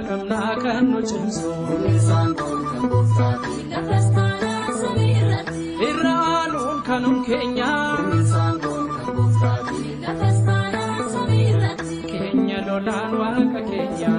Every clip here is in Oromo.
Qabnaa kan nu cimsu. Irra aanuun kanum keenya. Keenya lolaan waaqa keenya.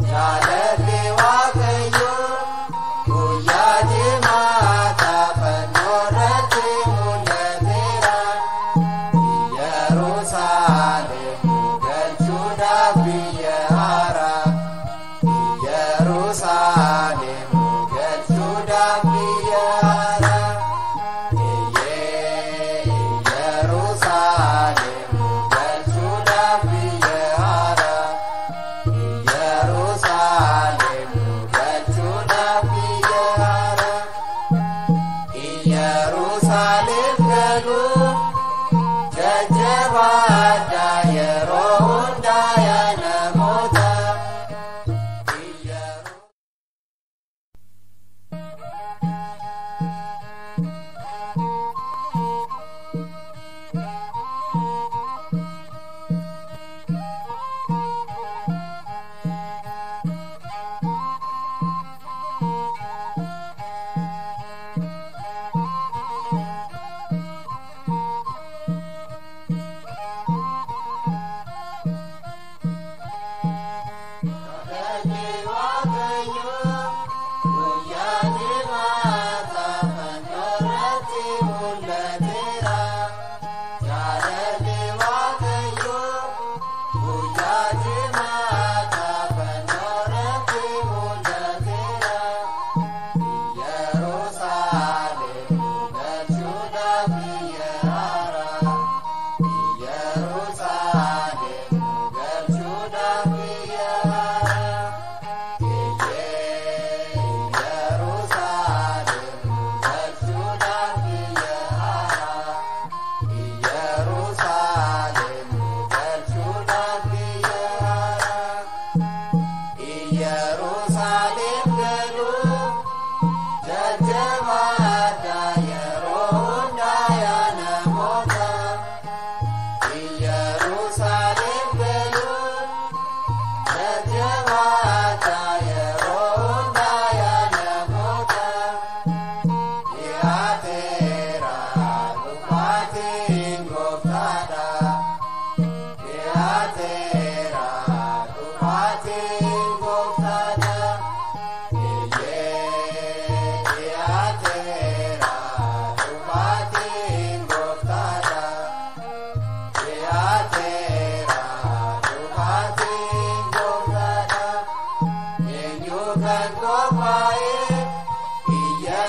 Jaalalli Waaqayyoo guyyaa jimaa.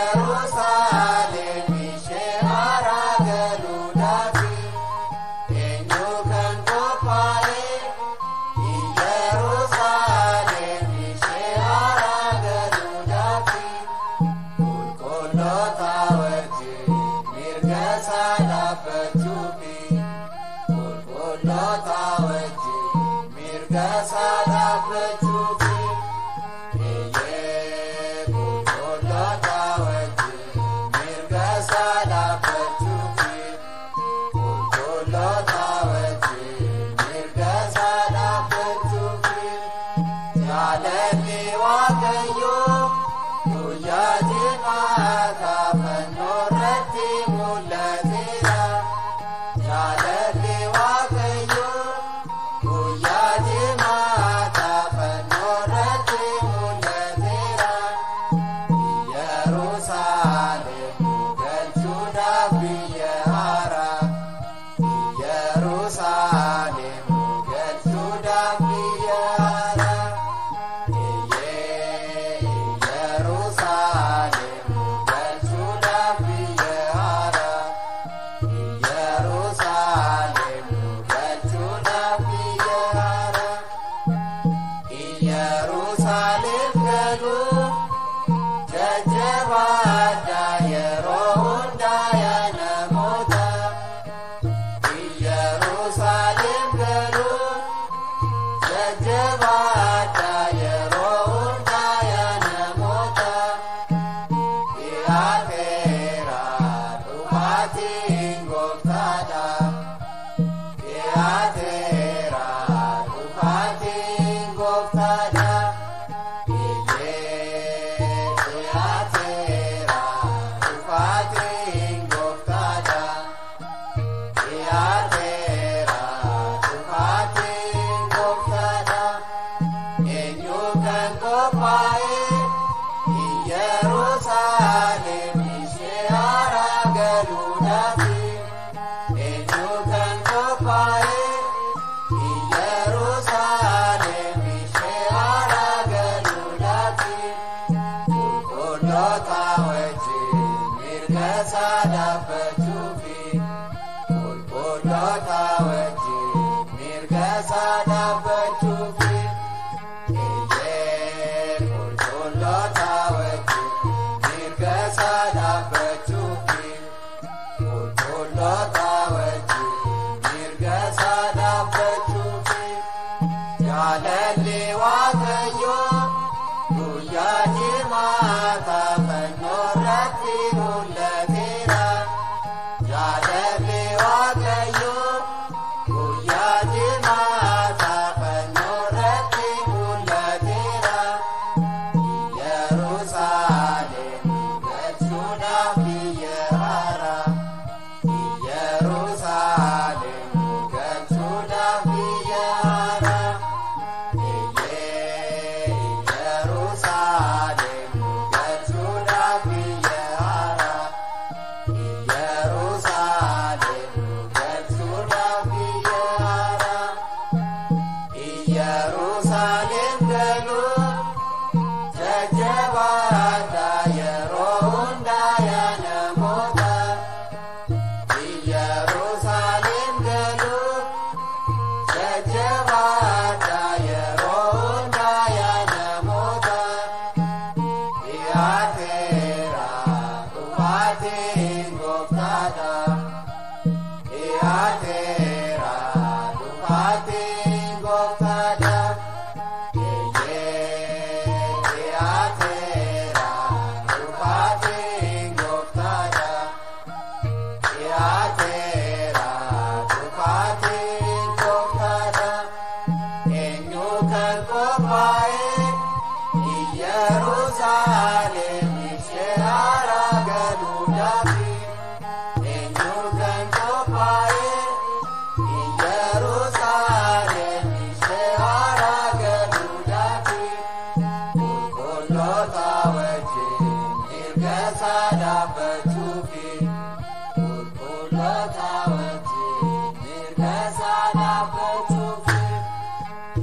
Iyyeruusaalem ishee haaraa galuudhaaf eenyu kan qophaa'e? Iyyeruusaalem ishee haaraa galuudhaaf qulqulloota wajjin mirga isaa dhaabbachuufi, qulqulloota wajjin mirga isaa dhaabbachuufi. Eeyyee, qulqulloota wajjin mirga isaa dhaabbachuufi, qulqulloota wajjin mirga isaa dhaabbachuufi. Jaalalli Waaqayyoo guyyaa jimaataa fannoo irratti mul'ateera. Jaalalli Waaqayyoo guyyaa jimaataa fannoo irratti mul'ateera. Iyyeruusaalem galchuudhaaf biyya haaraa. Iyyeruusaalem galchuudhaaf biyya haaraa. Eeyyee, Iyyeruusaalem galchuudhaaf biyya haaraa. Iyyeruusaalem galchuudhaaf biyya haaraa. Iyyeruusaalem galuu jajjabaadhaa yeroo hundaa yaa namoota. Iyyeruusaalem galuu jajjabaadhaa yeroo hundaa yaa namoota. Dhiyaateera dhufaatiin gooftaadha. Dhiyaateera dhufaatiin gooftaadha. Eeyyee, dhiyaateera dhufaatiin gooftaadha. Dhiyaateera dhufaatiin gooftaadha. Eenyu kan qophaa'e? Iyyeruusaalem ishee haaraa galuudhaaf. Eenyu kan qophaa'e? Iyyeruusaalem ishee haaraa galuudhaaf. Qulqulloota wajjin mirga isaa dhaabbachuufi. Qulqulloota wajjin mirga isaa dhaabbachuufi. Eeyyee, qulqulloota wajjin mirga isaa dhaabbachuufi. Qulqulloota wajjin mirga isaa dhaabbachuufi. Jaalalli Waaqayyoo guyyaa jimaataa fannoo irratti mul'ateera. Jaalalli Waaqayyoo guyyaa jimaataa fannoo irratti mul'ateera. Iyyeruusaalem galchuudhaaf biyya haaraa. Iyyeruusaalem galchuudhaaf biyya haaraa. Eeyyee, Iyyeruusaalem galchuudhaaf biyya haaraa. Iyyeruusaalem galchuudhaaf biyya haaraa. Iyyeruusaalem galuu jajjabaadhaa yeroo hundaa yaa namoota. Iyyeruusaalem galuu jajjabaadhaa yeroo hundaa yaa namoota. Dhiyaateera dhufaatiin gooftaadha. Dhiyaateera dhufaatiin gooftaadha. Eeyyee, dhiyaateera dhufaatiin gooftaadha. Dhiyaateera dhufaatiin gooftaadha. Eenyu kan qophaa'e? Iyyeruusaalem ishee haaraa galuudhaaf. Eenyu kan qophaa'e? Iyyeruusaalem ishee haaraa galuudhaaf. Qulqulloota wajjin mirga isaa dhaabbachuufi. Qulqulloota wajjin mirga isaa dhaabbachuufi.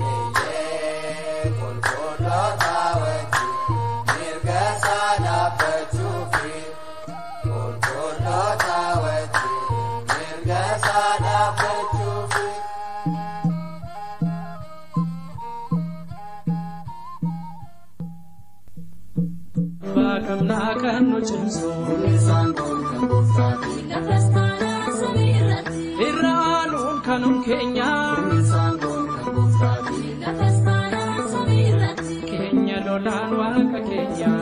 Eeyyee, qulqulloota wajjin mirga isaa dhaabbachuufi. cimsu. Irra aanuun kanum keenya. Keenya lolaan waaqa keenya.